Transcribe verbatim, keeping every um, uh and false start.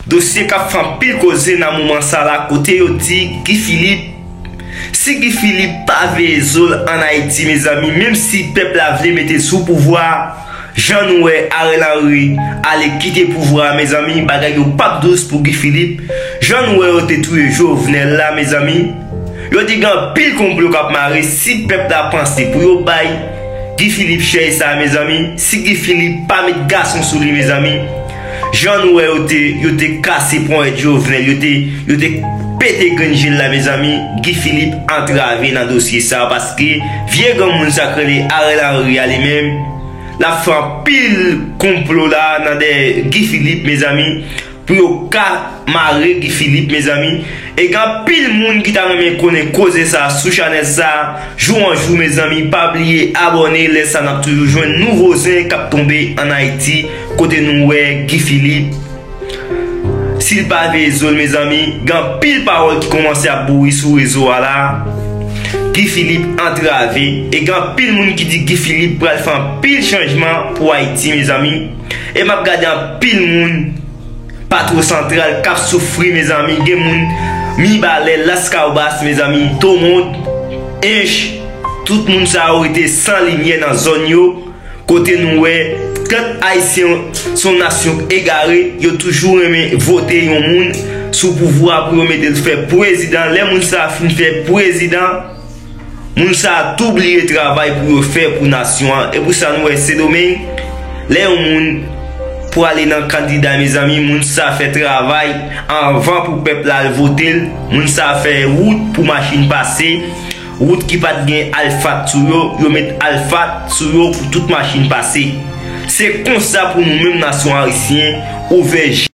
Dosye k ap fè anpil koze nan moman sa la, kote yo di Guy Philippe, si Guy Philippe pa veye zo l ann Ayiti, mezanmi, menm si pèp la vle mete l sou pouvwa, jan nou wè Ariel Henry ale kite pouvwa a, mezanmi, bagay yo p ap dous pou Guy Philippe. Jan nou wè yo te touye Jovenel la, mezanmi, yo di gen anpil konplo k ap mare. Si pèp la panse pou yo bay Guy Philippe chèy sa, mezanmi, si Guy Philippe pa met gason sou li, mezanmi, jan nou wè yo te, yo te kase ponyèt Jovenel, yo te, yo te pete grenn je l la, mezanmi, Guy Philippe antrave nan dosye sa, paske vye granmoun sa k rele Ariel Henry a, li menm, l ap fè anpil konplo la nan dèyè Guy Philippe, mezanmi, pou yo ka mare Guy Philippe, mezanmi. E gen anpil moun ki ta renmen konnen koze sa sou chanèl sa, jou an jou, mezanmi. Pa bliye abòne, lè sa n ap toujou jwenn nouvo zen k ap tonbe ann Ayiti, kote nou wè Guy Philippe, si l pa veye zo l, mezanmi, gen anpil pawòl ki kòmanse ap bouri sou rezo a la. Guy Philippe antrave, e gen anpil moun ki di Guy Philippe pral fè anpil chanjman pou Ayiti, mezanmi. E m ap gade anpil moun Patwo Santral k ap soufri, mezanmi. Gen moun Mibalè, Laskawbas, mezanmi, Tomond, Ench, tout moun sa yo rete san limyè nan zòn yo, kote nou wè, kant Ayisyen se yon nasyon egare, yo toujou renmen vote yon moun sou pouvwa pou yo mete l fè prezidan. Lè moun sa a fin fè prezidan, moun sa a tou bliye travay pou yo fè pou nasyon an. E pou sa nou wè Sendomeng, lè yon moun pwale nan kandida, mezanmi, moun sa a fè travay anvan pou pèp la al vote l. Moun sa a fè wout pou machin pase, wout ki pa t gen alfat sou yo, yo met alfat sou yo pou tout machin pase. Se konsa pou nou menm nasyon ayisyen, ouvè je